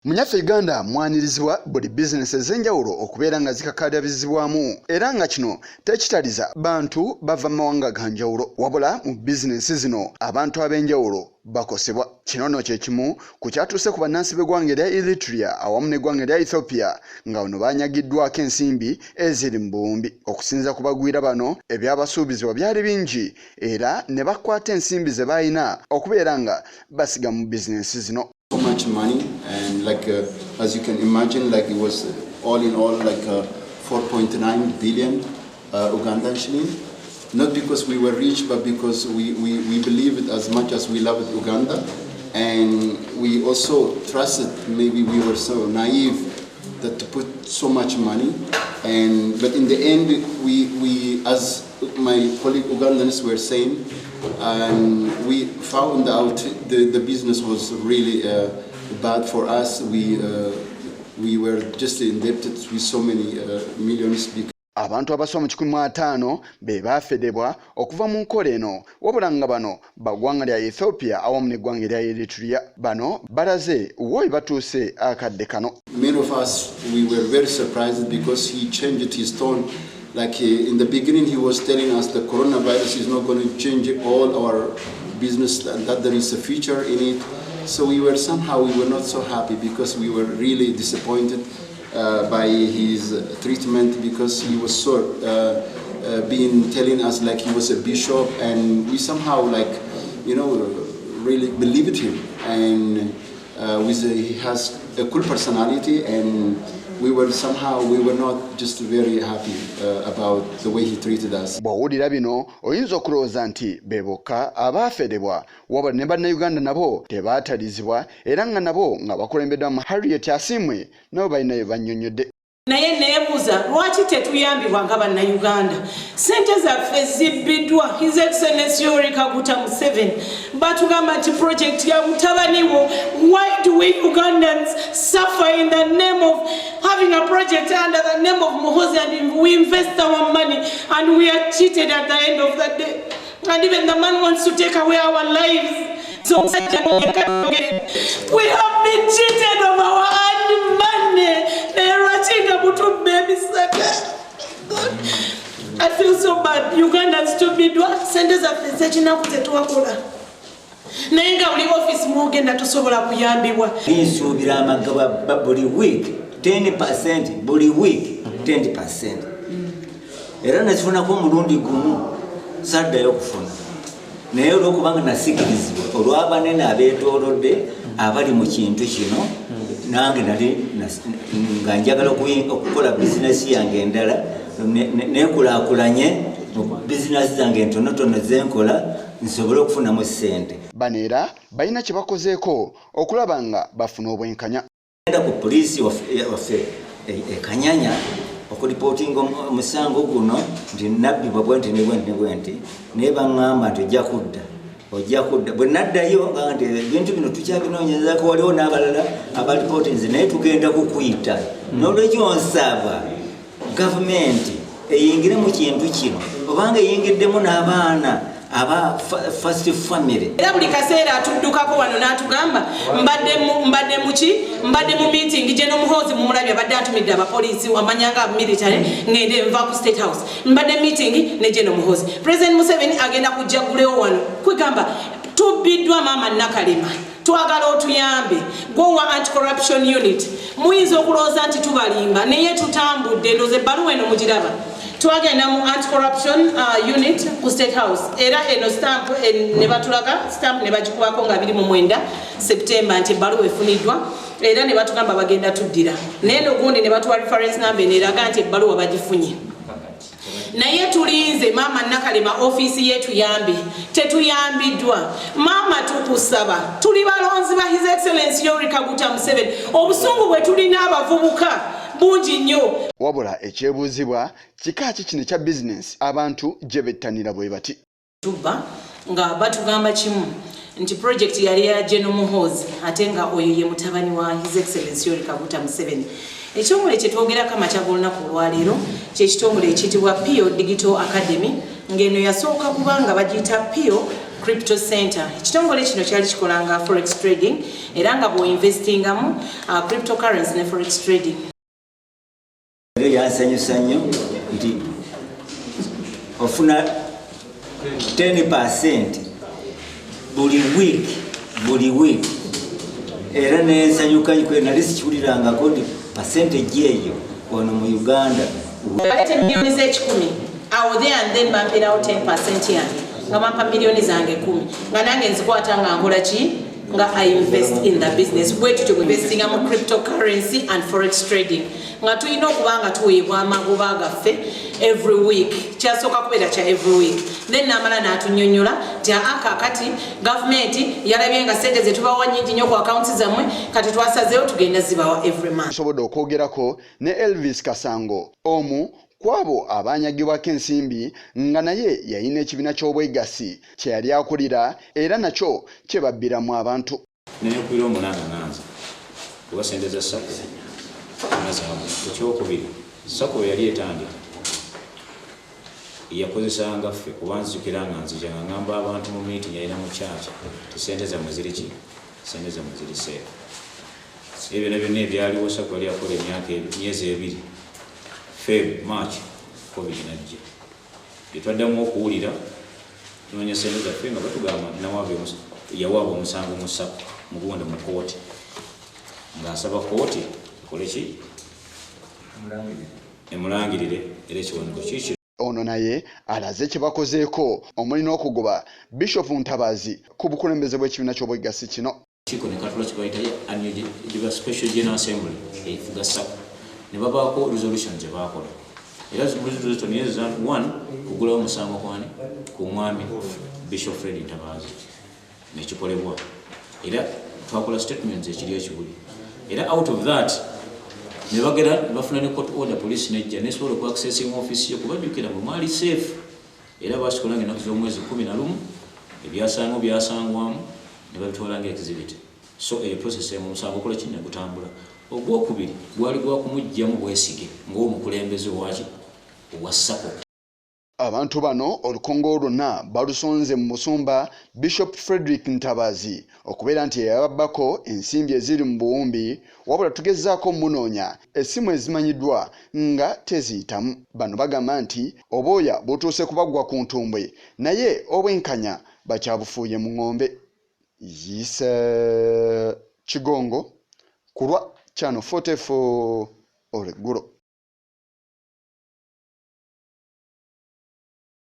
Munyaffe Uganda mwanirizibwa buli bizinesi ez'enjawulo okubeera nga zikakkalabizibwamu era nga kino tekitaliza bantu bava mu mawanga ga njawulo, wabula mu bizinesi zino abantu ab'enjawulo bakosebwa. Kino nno kye kimu ku kyatuuse ku bannansi b'eggwanga erya Eritrea awamu n'eggwanga erya Ethiopia nga bano banyagiddwako ensimbi eziri mu buwumbi. Okusinziira ku bagwira bano, ebyabasuubizibwa byali bingi era ne bakwata ensimbi ze baalina okubeera nga basiga mu bizinesi zino. So much money, and like as you can imagine, like it was all in all like 4.9 billion Ugandan shilling. Not because we were rich, but because we believe it as much as we loved Uganda, and we also trusted. Maybe we were so naive that to put so much money, and but in the end we, as my colleague Ugandans were saying, and we found out the business was really bad for us. We were just indebted with so many millions because Abantu abasoba mu 150 be baafedebwa okuva mu nkola eno, wabula nga bano baggwanga lya Ethiopia awamu n'eggwanga erya Eritrea. Bano balaze wo we batuuse akadde kano. Many of us, we were very surprised because he changed his tone. Like in the beginning, he was telling us the coronavirus is not going to change all our business and that there is a future in it. So we were somehow, we were not so happy because we were really disappointed by his treatment, because he was so being telling us like he was a bishop, and we somehow like really believed him, and he has a cool personality, and we were somehow, we were not just very happy about the way he treated us. Bw'owulira bino oyinza okulowooza nti be bokka abaaferebwa, wabula ne Bannayuganda nabo tebaatalizibwa, era nga nabo nga bakulembeddwa mu Harriet Asiimwe nabo balina bye bannyonnyodde. Naye neebuuza lwaki tetuyambibwa nga Bannayuganda. Sente zaffe zibbiddwa His Excellence Yoweri Kaguta Museveni. Batugamba nti project ya mutabani wo. Why do we Ugandans suffer in the name of having a project under the name of Muhozi, and we invest our money and we are cheated at the end of the day, and even the man wants to take away our lives? So we have been cheated of our own money. Naye lwaki nga mutubba emisana? I feel so bad. Ugandans tubiddwa sente zaffe ezekinaku tetwakola, naye nga buli office mwogenda tosobola kuyambibwa. Nsuubira amagaba buli week 10, buli week 10, era nekifunako omulundi gumu, saddayo okufuna. Naye olwokubanga nasikirizibwa olw'abanene abeetoolodde abali mu kintu kino, nange nali nga njagala okukola bizinesi yange endala, nekulaakulanye mu bizinesi zange entonotono zenkola, nsobole okufunamu sente. Bano era balina kye bakozeeko okulaba nga bafuna obwenkanya. Genda ku poliisi waffe e Kanyanya okulipootinga omusango guno nti nabbibwa bwenti ne bwenti ne bwenti, naye baŋŋamba nti ojja kudda, ojja kudda. Bwe naddayo nga nti ebintu bino tukyabinoonyezako, waliwo n'abalala abalipootinze, naye tugenda kukuyita. N'olwekyo nsaba gavumenti eyingire mu kintu kino, obanga eyingiddemu n'abaana aba first family. Era buli kaseera atuddukako wano n'atugamba mbadde muki, mbadde mu meeting. Gye Muhoozi mumulabye abadde atumidde abapoliisi, amanyanga military, ngende nva ku State House, mbadde meeting ne Gen Muhoozi. President Museveni agenda kujja gulewo wano. Kwegamba tubbiddwa. Maama Nakalema, twagala otuyambe gwowa Anti-Corruption Unit. Muyinza okulowooza nti tubalimba, naye tutambudde. Ndowooza ebbaluwa eno mugiraba. Twagenda mu Anti-Corruption Unit ku State House, era eno stamp ne batulaga stamp ne bagikubako nga 29 September nti ebbaluwa efuniddwa, era ne batugamba bagenda tuddira. Naye no gundi ne batuwa reference number eno eraga nti ebbaluwa bagifunye, naye tulinze. Maama Nakalema, ofiisi yetuyambe, tetuyambiddwa. Maama, tukusaba, tuli balonzi ba His Excellence Yoweri Kaguta Museveni. Obusungu bwe tulina abavubuka bungi nnyo. Wabula ekyebuuzibwa, kika ki kino ekya bizinensi abantu gye bettanira bwe bati? Tubba nga batugamba kimu nti project yali ya General Muhoozi, ate nga oyo ye mutabani wa His Excellence Yoweri Kaguta Museveni. Ekitongole kyetwogerako amakya g'olunaku olwaleero kyekitongole ekiyitibwa Pio Digital Academy, ng'eno yasooka kubanga bagiyita Pio. Crypto Center. Ekitongole kino kyali kikolanga forex trading era nga bw'oinvestingamu cryptocurrency ne forex trading. Era yansanyusa nnyo nti ofuna 10% buli week, buli week, era nensanyuka kwe nali sikiwulirangako nti percentage eyo wano mu Uganda. Baleeta miliyoni z'ekikumi awo, there and then bampeerawo 10% yange, nga bampa miliyoni zange 10, nga nange nzikwata nga nkola ki? Nga I invest in the business. Bwe tutyo bwe investinga mu cryptocurrency and forex trading, nga tulina okuba nga tuweebwa amagoba gaffe every week. Kyasooka kubeera kya every week, then namala n'atunyonnyola nti aa, kaakati gavumenti yalabye nga sente zetubawa nyingi nnyo ku akawunti zammwe, kati twasazeewo tugenda zibawa every month. Tusobodde okwogerako ne Elvis Kasango, omu ku abo abanyagibwako ensimbi, nga naye yalina ekibiina ky'obwegassi kye yali akulira era nakyo kye babbiramu abantu. Nenekubira omulanga nganze kuba sente za SACCO nazaamu. Ekyokubiri, SACCO bwe yali etandika yakozesanga ffe, kuba nzijukira nga nzija nga ngamba abantu mu meeting yalina mu kyaki ti sente zammwe ziri ki, sente zammwe ziri safe. Ebyo byonna byonna ebyaliwo, SACCO yali yakola emyaka emyezi 2, Feb, March, COVID najja. Byetwaddamu okuwulira tunoonya sente zaffe nga batugamba nti yawaaba omusango mu SACCO mugundi mu kooti, ng'asaba kooti ekole ki? Emulangirire. Era ekiwandiiko kikyo. Ono naye alaze kye bakozeeko, omuli n'okugoba Bishop Ntabazi ku bukulembeze bw'ekibiina ky'obwegassi kino. Kiiko ne katula kibayita annual giba special general assembly efuga SACCO, ne babaako resolution ze baakola, era resolution yeza one kugulawo omusango kwani ku mwami Bishop Fred Ntabaazi, nekikolebwa. Era twakola statements ekiri ekibuli, era out of that ne bagera ne bafuna ne court order, police nejja nesobola oku accessing office yo, kubajjukira mwe mwali safe. Era bakikola nga ennaku z'omwezi 11, ebyasango byasangwamu ne babitwala nga exhibit. So eyo process emu, omusango okola ki? Ne gutambula. Ogwokubiri gwali gwa kumuggyamu bwesige ng'omukulembeze waki owa SACCO. Abantu bano olukongo lwonna balusonze mu musumba Bishop Frederick Ntabazi okubeera nti yababbako ensimbi eziri mu buwumbi, wabula tugezaako munoonya, essimu ezimanyiddwa nga teziyitamu. Bano bagamba nti obwoya butuuse kubaggwa ku ntumbwe, naye obwenkanya bakyabufuuye mu ŋŋombe. Yise Kigongo ku lwa Channel 44 olweggulo.